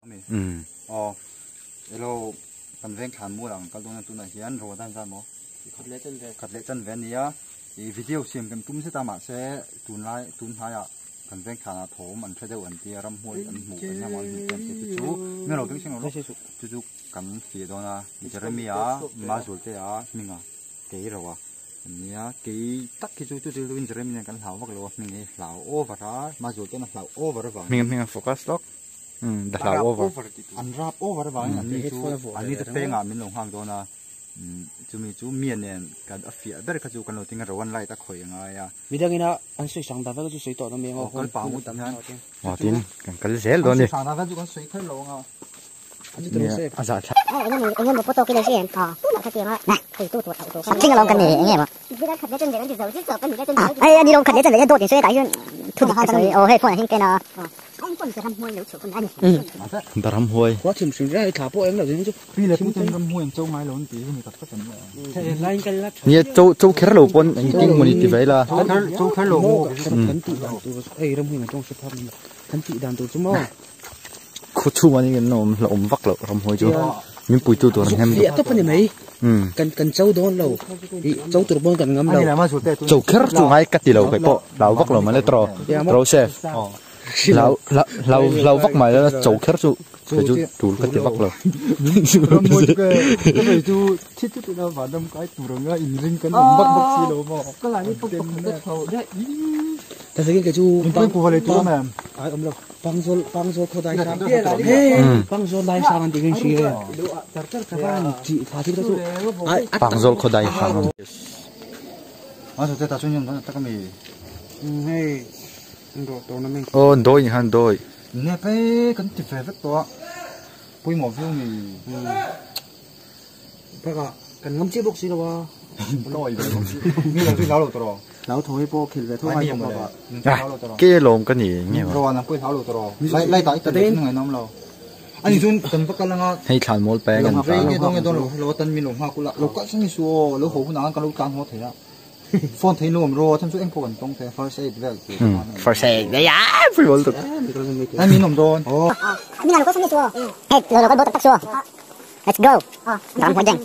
Umm. Aw elo kan veng thlan mual ang kal dawn a tunah hian road a inzat maw? Khat leh chan ve. Khat leh chan ve a nia. Ih video siam kan tum zet a mahse tunlai tun hnaiah kan veng thlanah thawm an hre deuh an tia ramhmuai an hmuh an emaw an hmuh te an tia chu chu mi ro beng seng lo chu chu kan fiah dawn a Jeremia Mazualtea hminga kei ro a nia kei tak hi chu chu thil chu Jeremia nen kan hlau vak lo a hming hi hlau over a Mazualtea a hlau over avang hming hming a focus lawk. Umm the hlau over. An rap over avangin an ni chu an ni chu pengah min lo nghak dawn a chumi chu mia nen kan a fiah ber kha chu kan lo tinga rowan light a khawih a ngai a. Midang ina an sawi sang dan vel chu sawi tawh na mai ang aw kal pah ngut hian aw tin kan kal zel dawn a ni. An sawi sang dan vel chu kan sawi kher lo ang a. A zah thlak. Ramhuai. Nia cho cho kher lo pawn engtin mawni ti ve ila. Khaw chhungah hian kan awm hlauhawm vak loh ramhuai chu min puitu tur an hem cho kher chu ngai ka ti lo kai pawh hlau vak lo mah tawh Rosef hlau hlau hlau vak mai la cho kher chu kei chu tul ka ti vak lo. Pangzawl Pangzawl khaw dai sang Pangzawl dai sang an tih ka inhria e chi tha thil te chu Pangzawl khaw dai sang hei rawh tawh na mai aw dawi ni khan dawi nep e kan ti ve vek tawh a pawimawh viau ni bakah kan ngam chiah bawk si lo a Hlau tho hi pawh khel ve tho ngai bawk a. Ke lawm ka ni nge maw. Hei thlan mawl peng an ta. First aid ya pui mawl tuk. Let's go. Ram huai deng.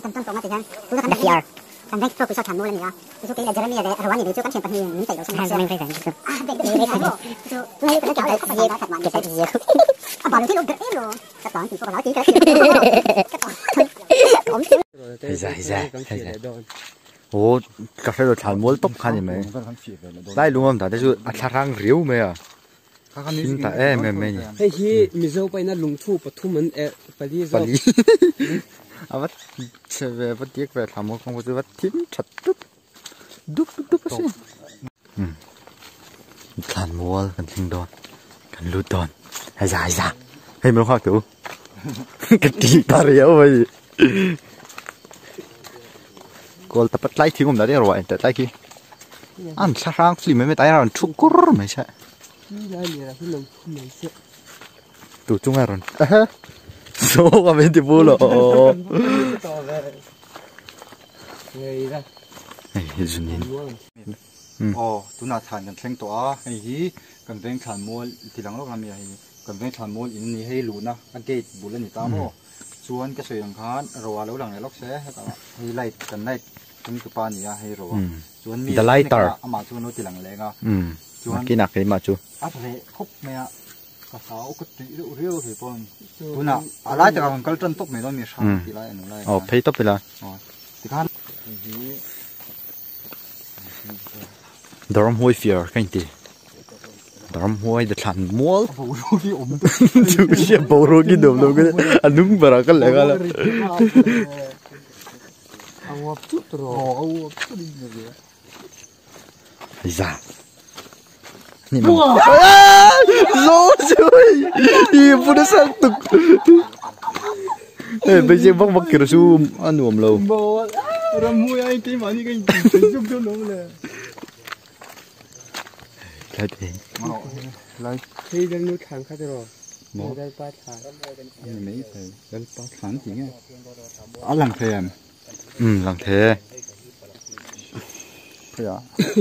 The fear. Hei za hei za hei za. Aw ka hre lo thlan mual tawp kha ni mai. Lai lungawm dan te chu a thla rang riau mai a. Thim ta em em mai ni. Hei hi Mizo paina lungthu pathum an eh pali zawk. Pali. A va chhe ve va diak ve thla maw kawng chu va thim that dup dup dup a sin. Um thlan mual kan thleng dawn kan lut dawn hei za hei za hei min nghak teh u ka ti ta riau mai ni. Kawl ta pat lai thing awm dah te ruah in tlai khi an thla hrang flim mai mai tai a rawn thu kur mai se tu chunga rawn so ka min ti bu lo hei hi zunin aw tunah thlan kan thleng tawh a hei hi kan veng thlan mual ti lang lawk a mi hei kan veng thlan mual in a ni hei luhna a gate bul a ni ta maw. Chuan ka sawi ang khan ro a lo lang leh lawk se hetah hei light kan light tum tu pa a ni a hei ro a chuan mi The lighter amah chu an lo ti lang leh ang a chuan nakinah keimah chu a reh khawp mai a ka hlau ka tih reuh riau thei pawh tunah a lai takah kan kal tan tawp mai dawn mi hrang tih lai a ni lai aw phei tawp ila aw tikhan hei hi Daramhuai fiar ka inti Daramhuai the thlan mual chu hria boruak hi nuam lo ka a nung berah ka leh nghal a za zo chui i pu na sal tuk hei beisei vak vak kher chu a nuam lo a lang thei em um lang thei e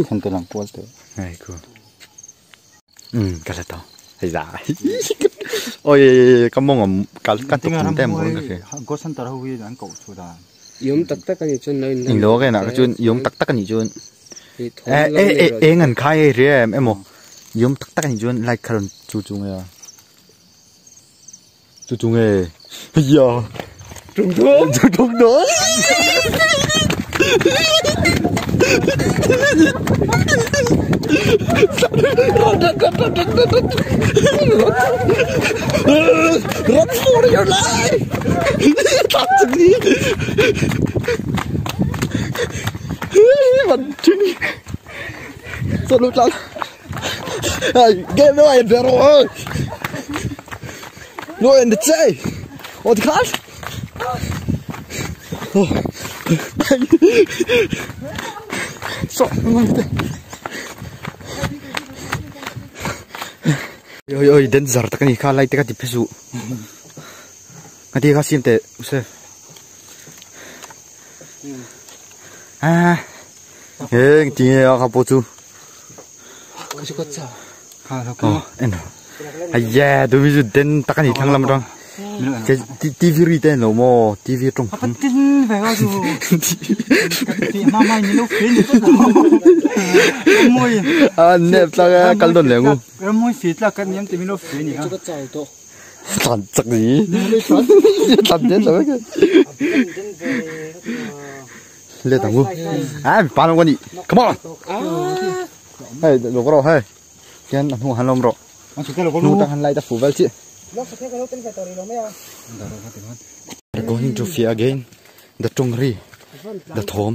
thlan te lang kual teh hei ku um ka hre tawh hei za. Oi ka mong kal kan tuk tem mo ka ke. Go center ho hi an ko chu da. Yom tak tak ani chun lo in lo ke na ka chun yom tak tak ani chun. E e e ngan khai e re em emo. Yom tak tak ani chun like kharon chu chu nge. Chu chu nge. Ya. Trung đó. Trung đó. Run for your life. Tắt đi. Mình chính. Sao lúc lắm. Game nó em rồi. Nó em được chơi. Ôi khát. Sợ ôi ôi đến giờ ta cái khá lại cái tiếp xúc cái gì khá sim tệ xe à ê chị khá bố chú à yeah tôi bây giờ đến ta cái gì thằng làm đâu cái TV ri tên lo mo TV trong apa tin về bao nhiêu mà mày nó phí môi à nè ta cái đồn liền không môi phí là cái niệm thì mình nó phí nhỉ tàn chắc gì tàn chết rồi cái lên thằng ngu à bán ông con đi come on hey đồ có rồi hey cái anh hùng hắn lom rồi nu ta hắn lại ta phủ vào chị. We're going to fear again the Tongri, the Thom.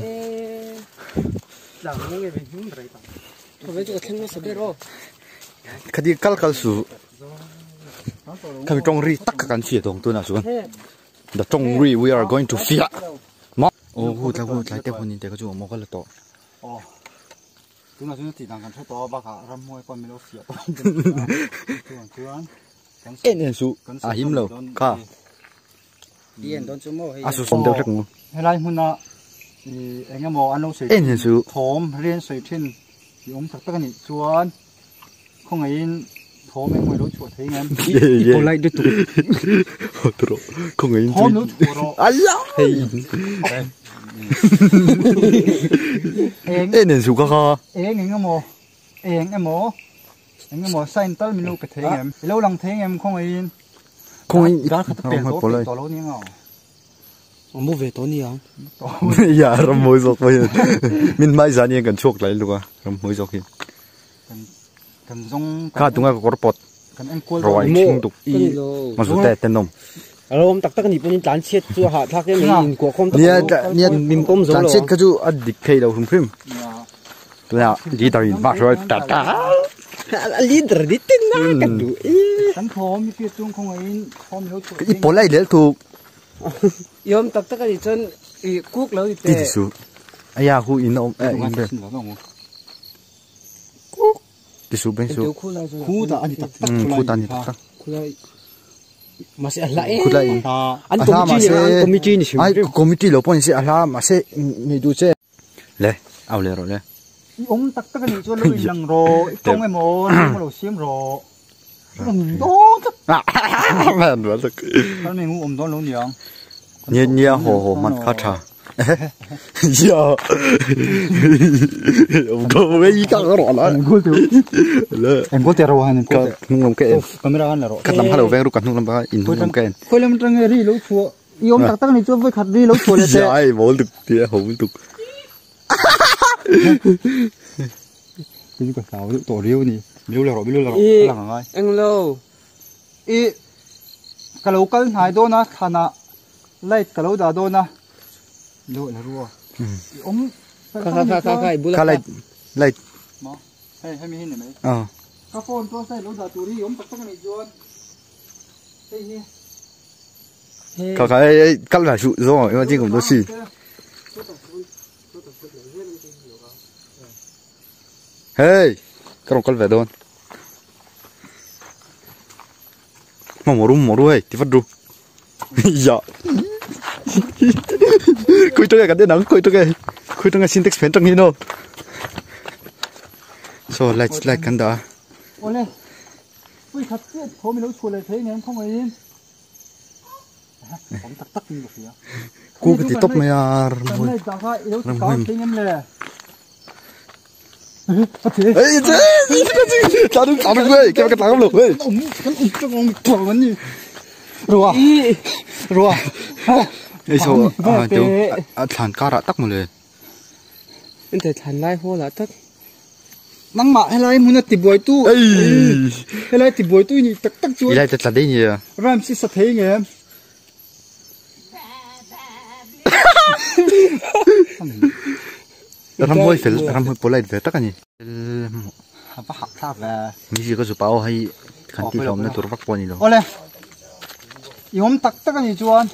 Khadi kal kal su kami Tongri tak kan chi dong tu na chuan. The Tongri we are going to fear. Ma oh hu tla hu tlai te hunin te ka chu mo ka la to. Oh. Tu na chu ti dang kan to ba kha ram moi pa mi lo fear. Chuan en en su a him lo ka dien don chu mo hei a su som deuh hlek mu helai hmuna i engemaw an lo sei en en su thawm rian sei thin i awm tak tak ani chuan khawngaihin thawm engemaw lo chhuah thei ngem i polite de tu tro khawngaihin thawm lo chhuah rawh ala hei en en su ka kha eng engemaw eng emaw engemaw sign tal min lo pe thei ngem i lo lang thei ngem khawngaihin khawngaihin dar khat pel to lo ni ngao mu ve to ni ang ya ram moi zok mai min mai zani kan chok lai luka ram moi zok hi kan zong ka tunga ka korpot kan engkol roi ching tuk i ma zu te tenom rom tak tak ni punin tlan chet chu ha thak em in ko khom tak nia nia mim kom zo tlan lo chet ka chu a dik thei lo hrum hrim tu na leader in ma roi ta ta leader di tin na kan du kan thom mi pi chung khawngaihin thom lo chu i polai lel tu yom tak tak ani chon i cook lo te ti su aya hu in om e in be ti su ben su khu da ani tak tak khu da ani tak khu da ma se ala e khu da an committee ni an committee ni ai committee lo pon se ala ma se ni du che le aw le ro le om tak tak ani chuan lo in lang ro i tong emaw lo sim ro do tak man wa tak kan mi ngu om don lo niang nia nia ho ho man kha tha ya go we ka ro la gol te le em gol te ro han ka nung lam ke camera han la ro kat lam halo veng ru kat nung lam ba in nung lam ke khoi lam tang ri lo chu i om tak tak ni chu voi khat ri lo chu le te ai bol tuk te ho tuk cái gì sao tổ riu nè miu là rồi miu là rồi là ngai anh lo i cái local này đó na thana light cái lâu da đó na lo là rùa ông kha kha kha kha bula kha light light mà hay hay mi hin này mấy ờ cái phone tôi sai lâu da turi ông tak tak này juan đây hi kha kha cắt lại su rồi mà chỉ cũng đó xì hey cái con về đón mà mồ ru hey thì phát ru dạคุยตัวกันได้หนังคุยตัวกันคุยตัวกันซินเท็กซ์เพนตรงนี้เนาะ so let's like กันดา โอเล่ Pui khat chiah thawm i lo chhuah leh thei ngem khawngaih in. Awm tak tak in ka hria. Ku ka ti tawp mai a ramhmuai. Kan light dah kha i lo ti kang thei ngem le. Ei che tla dum tla dum ei ke ka tla lo ei. Om kan um ka ngong thawm an ni. Rua. Rua. Ei so a tu a thlan karah tak mawle. In te thlan lai hawl ah tak. Nangmah helai hmun a tibuai tu. Helai tibuai tu ni tak tak chuan. Ilai te tla dei ni. Rhymes hi sa thei nge. Ramhmuai fel ramhmuai polite ve tak a ni. Va hah thlak ve. Mi zika zu pau hei kan tih hlawmna tur vak pawh a ni lo. Awle i awm tak tak a nih chuan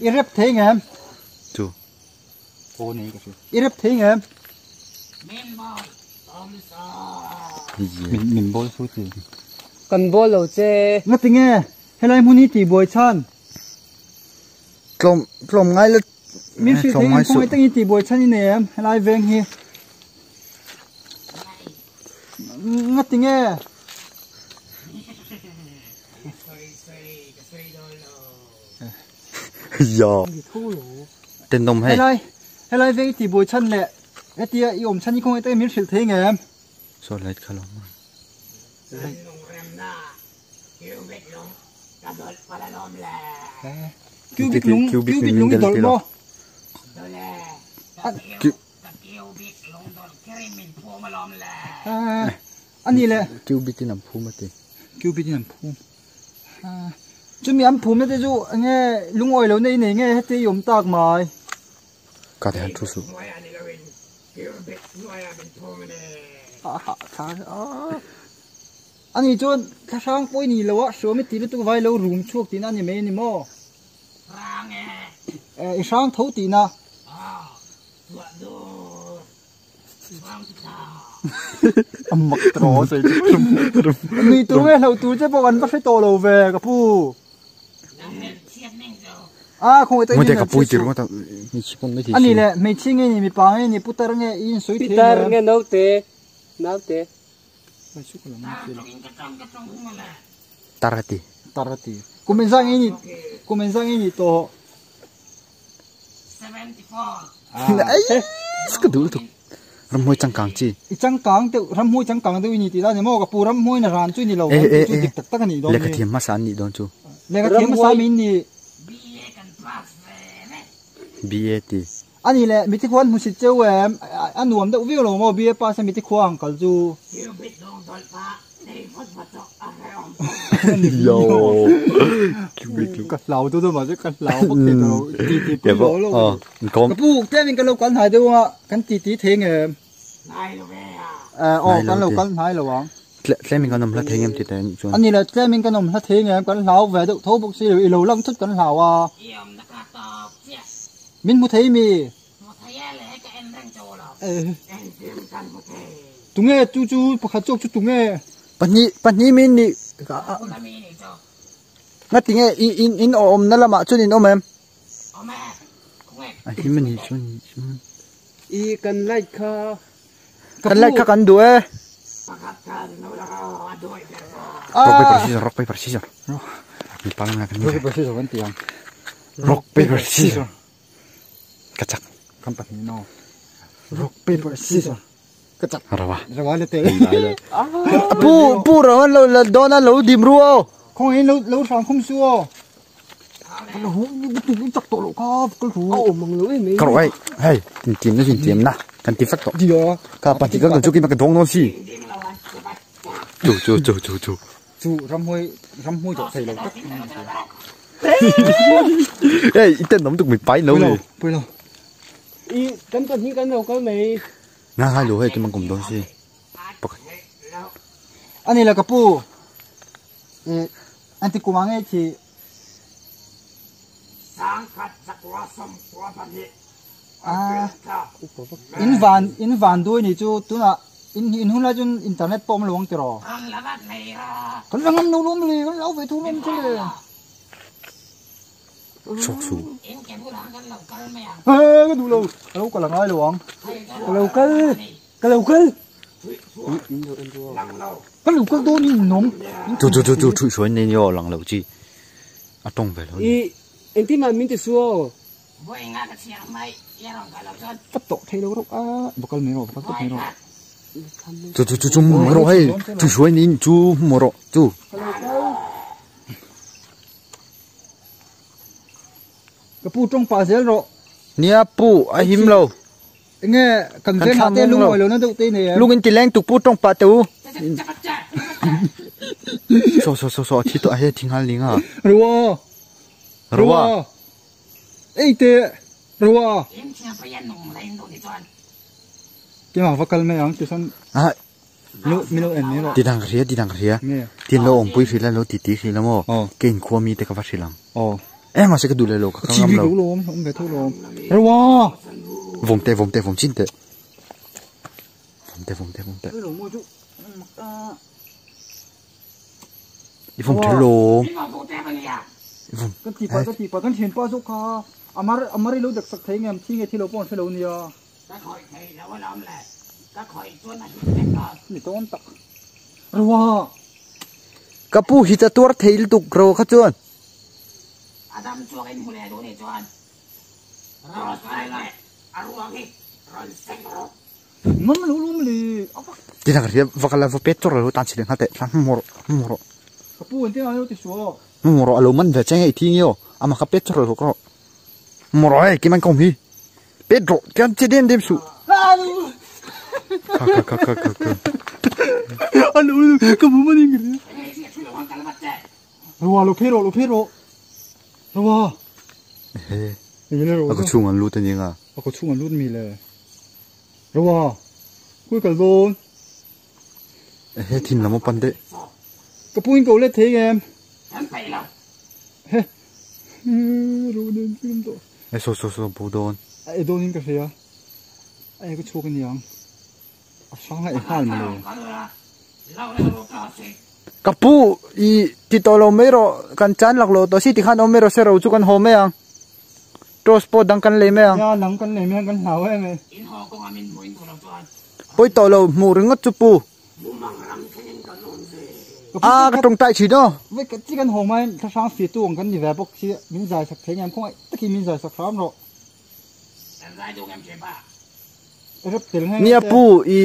i rep thei ngem? Chu. Aw nei ka hria. I rep thei ngem? Min min bawl su chi. Kan bawl lo che. Ngati nge helai hmun hi tihbuai chhan? Tlawm tlawm ngai la Min hrilh thei ngem khawngaih takin tihbuai chhan i nei em helai veng hi? Ngati nge? Ya. Tenawm hei. Helai helai veng i tihbuai chhan leh hetia i awm chhan hi khawngaih takin min hrilh thei ngem? Saw light kha lo hmang. Cubic lung cubic lung i dawlh maw? A ni le. Cubic in an phum a ti. Cubic in an phum. Chumi an phum na te chu enge lungawi lo na i nei nge heti i awm tak mai. Ka ti han thu suh. A ni chuan thlahrang pawh i ni lo a, hruam i ti lutuk vai lo rum chhuak tihna a ni mai a ni maw? Hrang e. Eh, i hrang tho tihna. Aw, tuah dur. Hrang ti thla. A mak ta rawh sawi chu. Nui tur nge hloh tur che pawh kan va hre tawh lo ve ka pu. Nang hmel chhiat ning chu. A, khawngaih takin Ngawte ka pui tir ngawt a, hmeichhe pawn mai thei A ni si. le, hmeichhe nge ni, mipa nge ni, putar nge i insawi thei Pitar em? nge naute, naute. Tar a ti. Tar a ti. Kum engzah nge ni kum engzah nge ni tawh? Ai ka duh lutuk. Ramhmuai changkang chi. I changkang deuh ramhmuai changkang deuh i ni tih la ni maw ka pu ramhmuai na ran chu i ni lo ang tih chu dik tak tak a nih dawn hi. Lehkha thiam hmasa an nih dawn chu. Lehkha thiam hmasa min ni. BA ti. A ni le, miti khua an hmusit cheu em? A nuam deuh viau lo maw BA pass a miti khua ang kal chu. Ka hlau deuh deuh mahse ka hlau vak thei tawh lo, ti ti pui lo lo. Ka pu, tlem in kan lo kal hnai deuh anga, kan ti ti thei nge em? Aw, kan lo kal hnai lo ang. Tlem in kan awm hla thei ngem ti ta anih chuan. A ni le, tlem in kan awm hla thei ngem, kan hlau ve deuh tho bawk si lo, i lo lang thut kan hlau a. Min hmu thei mi? Tunge chu chu pakhat zawk chu tunge? Pahnih pahnih min nih Ngati nge i in in awmna lamah chuan in awm em? A him a nih chuan I kan light kha Kan light kha kan duh e. Rock paper scissor rock paper scissor. Mipa nga kan Rock paper scissor kan ti ang. Rock paper scissor. Ka chak. Kan pahnih no. Rock paper scissor. Ka chak. Rawa. Rawa le te. Pu pu rawa lo la dona lo dim ru o. Khong in lo lo hrang khum su o. Ka hu tu chak to lo ka ka hu. A awm ang lo em ei. Ka ro ai. Hei, tin tim na tin tim na. Kan ti fak to. Dia. Ka pati ka chu ki ma ka dong no si. Chu chu chu chu chu. Chu ramhmuai ramhmuai dawh thei lo tak. Ei, i ten awm tuk mi pai lo ni. Pui lo. I kan pahnih kan lo kal mai. Nga ngai lo hei ki mang kum dawn si. Pakhat. Ani la ka pu. E anti kuma nge khi. Ah. In van in van dui ni chu tuna in in hun lai chun internet pawh awm lo ang tiraw. Kan la ngam lo lawm le kan lo ve thu lawm chu le. Chhuak su. Eh ka duh lo ka lo kal a ngai lo ang. Ka lo kal ka lo kal. Kan lu kal dawn in nong. Chu chu chu chu thui hruai nei ni aw lang lo chi. A tawng ve lo ni. I engtin mah min ti su aw. Ka tawh thei lo rawh a. Va kal mai rawh, va kal tawp mai rawh. Chu chu chu chu hmu rawh hei. Thui hruai niin chu hmu rawh chu. Ka pu tawng pah zel rawh. Nia pu a him lo. Enge kan veng ah te lung awilo na deuh te nei em? Lung in ti leng tuk pu tawng pah teh u. So so so so a thi tawh a he thi nghal ning a. Rua. Rua. Ei te Rua. Keimah va kal mai ang ti sawn. Ah. Milo en mai rawh. Ti dang ka hria ti dang ka hria. Tin lo awmpui hril a lo ti ti hril a maw. Ke inkhua mi te ka va hril ang. Eh mahse ka duh leh lo ka kal ngam lo. Chi lawm awm ve tho lawm. Rua. Vawm teh vawm teh vawm chin teh. Vawm teh vawm teh vawm teh. I vawm ther lawm. I vawm. Kan ti pa ka ti pa kan thian pa zawk kha amar amar i lo dak sak thei ngem thi nge thi lo pawh an hre lo nia. Ka khawih thei lo alawm le, ka khawih chuan a him vek dawn. Ni tawn tak. Rua! Ka pu hi ta tuar thei lutuk ro kha chuan. A dam chhuak in hmu leh duh nih chuan rawn sai leh a ruang hi rawn seng rawh. Mam lo lum le a va. Ti dang ria va kal a va pet chawr lo tan chhi leh nghal teh thla hmu rawh hmu rawh. Ka pu engtin a lo ti suah. Hmu rawh a lo man ve che nge i thi nge aw amah kha pet chawr lo rawh. Hmu rawh hei keimah in ka awm hi. Pet rawh tian che dem dem suh. Kha kha kha kha kha kha. Alo ka mu mani ngri. Rua lo phe ro lo phe ro. Rua. He. A ko chung an lut ani nga. A ko chung an lut mi le. Rua. Kui kal don. He thin lam pan de. Ka puin ko le thei em. Kan peih lo. He. Ro nen film to. E so so so bo dawn. A e dawn in ka hria. A e ka chhuak a niang. A hrang a e nghal mawle. Ka pu i ti tawh lo mai rawh kan chan lak lo tawh si tikhan awm mai rawh se ro chu kan haw mai ang. Toss pawh dang kan lei mai ang. Nia dang kan lei mai ang kan hlau em e. Pawi tawh lo hmuh ringawt chu pu. A ka tawngtai thin aw. Vei ka chi kan haw mai thlahrang fir tu ang kan ni ve bawk si min zai sak thei ngem khawngaih takin min zai sak hram rawh. Rep tel nghe Nia pu i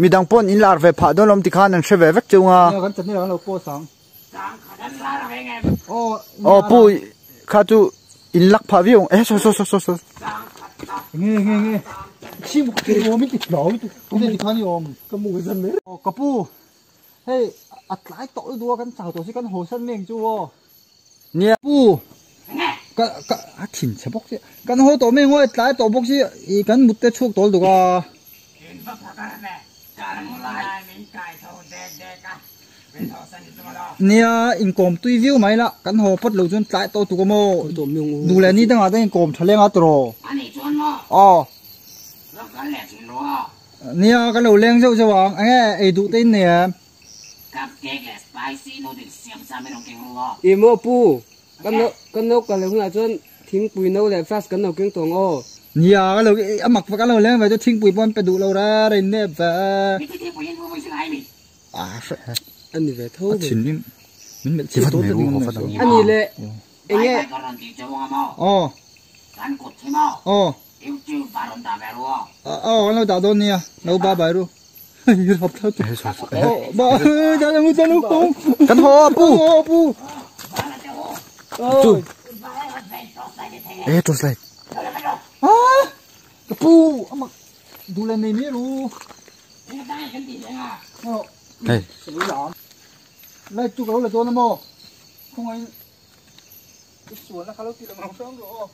midang pawn in lar ve phah dawn lawm tikhan an hre ve vek cheu nga. Nia kan channel an lo post ang. Aw pu kha chu in lak phah viau ang eh so so so so so. Nge nge nge chi mu ki awm ti hlau tu tu ne tikhan i awm ka mu zan mai. Aw ka pu hei a tlai tawh lutuk a kan chau tawh si kan haw san mek chu aw. Nia. Pu ka ka a thin chhe bawk si kan haw tawh mai ngawi tlai tawh bawk si i kan mut te chhuak tawh lutuk a. Nia inkawm tui viau mai la kan haw phawt lo chuan tlai tawh tuk a maw duh leh ni dangah te inkawm tha leng a tiraw aw nia kan lo leng zeuh zeuh ang enge ei duh te in nei em. I maw pu kan lo kan lo kal leh hunah chuan thingpui no leh flask kan lo keng tawh ang aw. Nia ka lo a mak vek a lo leng ve chu thingpui pawh an pe duh lo re rein nep ve. A ni ve tho ve. Thin min melh chhiat tawh tawh ding awm A ni le enge. Aw. Aw. Aw kan lo dah dawn nia lo ba bai ru. Ba da da mu da lu ko. Kan haw a pu. Haw pu. Chu. Eh torchlight. Ah! Ka pu amak dulen nei mi ru. Hei. Lai chu ka lo la dawn a maw? Khawngaih i sualna kha lo ti lang lo hrang rawh aw.